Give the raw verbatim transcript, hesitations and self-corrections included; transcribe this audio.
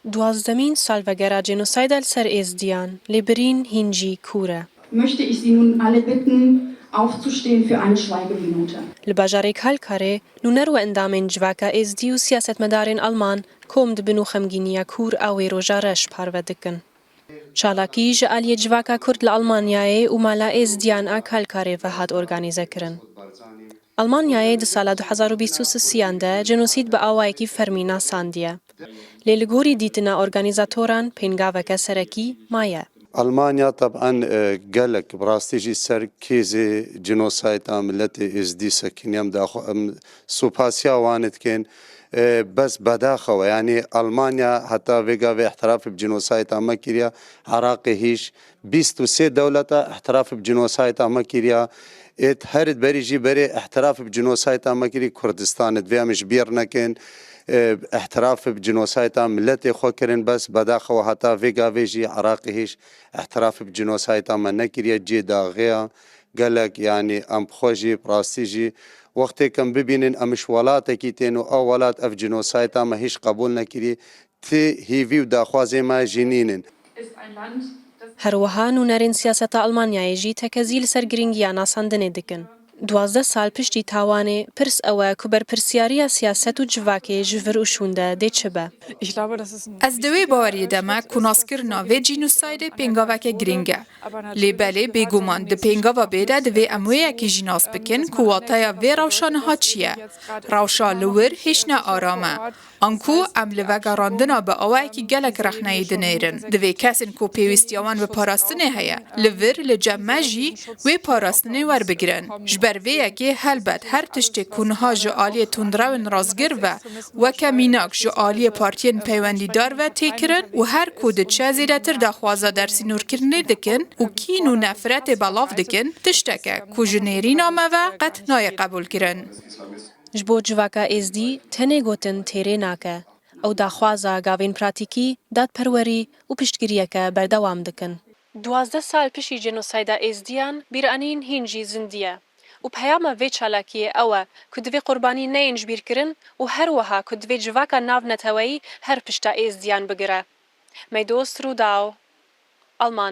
Duwazdemîn salvegera cenosayda li ser Êzdiyan, lê birîn hîn jî kûr e. Möchte ich Sie nun alle bitten, aufzustehen für eine Schweigeminute. Li bajarê Kalkarê, nûner û endamên civaka Êzdî û siyasetmedarên Alman kom dibin û xemgîniya kûr a wê roja reş parve dikin. Çalakî ji aliyê civaka Kurd li Almanyayê û mala Êzdiyan a Kalkarê ve hat organîzekirin. Almanyayê di sala du hezar û bîst û sisiyan de cenosîd bi awayekî fermî nasandiye. Lê li gorî dîtina organîzatoran pêngaveke serekî maye. Almanya teben e, gelek bi rastî jî ser kêzê cinosayda miletê Êzdî sekiniye. Em daxwe em supasiya wan dikin. E, bes bedaxewe, yanî Almanya heta vê gavê îhtirafê bi cinosayda me kiriye, Iraqê hîş, bîst û sê dewleta îhtirafê bi cinosayda me kiriye. Êt her berî jî berê îhtirafê bi cinosayda me kirî Kurdistanê. Divê em ji bîr nekin. E, îhtirafê bi cinosayda miletê xwe kirin, bes bedaxewe heta vê gavê jî Iraqê hîş îhtirafê bi cinosayda me nekiriye, cê daxê ya. Gelek, yanî em bi xwe jî, bi rastî jî, wextê ku em bibînin, em ji welatekî tên û ew welat ev cinosayda me hîş qebûl nekirî, ti hîvî û daxwazê me jî nînin. Her wiha nûnerên siyaseta Almanyayê jî tekezî li ser girîngiya nasandinê dikin. Duwazdeh sal piştî tawanê, pirs ew e ku berpirsiyariya siyaset û civakê ji vir û şûnde dê çi be? Ez di wê baweriyê de me ku naskirina vê cînosaydê pêngaveke girîng e. Lê belê bêguman di pêngava bê de divê em wê yekê jî nas bikin ku wataya vê rewşa niha çi ye. Rewşa li wir hêşne aram e. Anku em li vegerandina bi awayekî gelek rexneyî dinêrin. Divê kesên ku pêwîstiya wan bi parastinê heye, li vir li cem me jî wê parastinê werbigirin. Ji ber vê yekê helbet her tiştê ku niha ji aliyê tundrewên rastgir ve weke mînak ji aliyê partiyên peywendîdar ve tê kirin û her ku diçe zêdetir daxwaza dersînorkirinê dikin û kîn û nefretê belav dikin, tiştek e ku ji nêrîna me ve qet nayê qebûlkirin. Ji bo civaka Êzdî tenê gotin têrê nake. Ew daxwaza gavên pratîkî, dadperwerî û piştgiriyeke berdewam dikin. Duwazdeh sal piştî cenosayda Êzdiyan, bîranîn hîn jî zindî ye. Û peyama vê çalakiyê ew e ku divê qurbanî neyên jibîrkirin û her wiha ku divê civaka navneteweyî her pişta Êzdiyan bigire. Meydost Rûdaw, Almanya.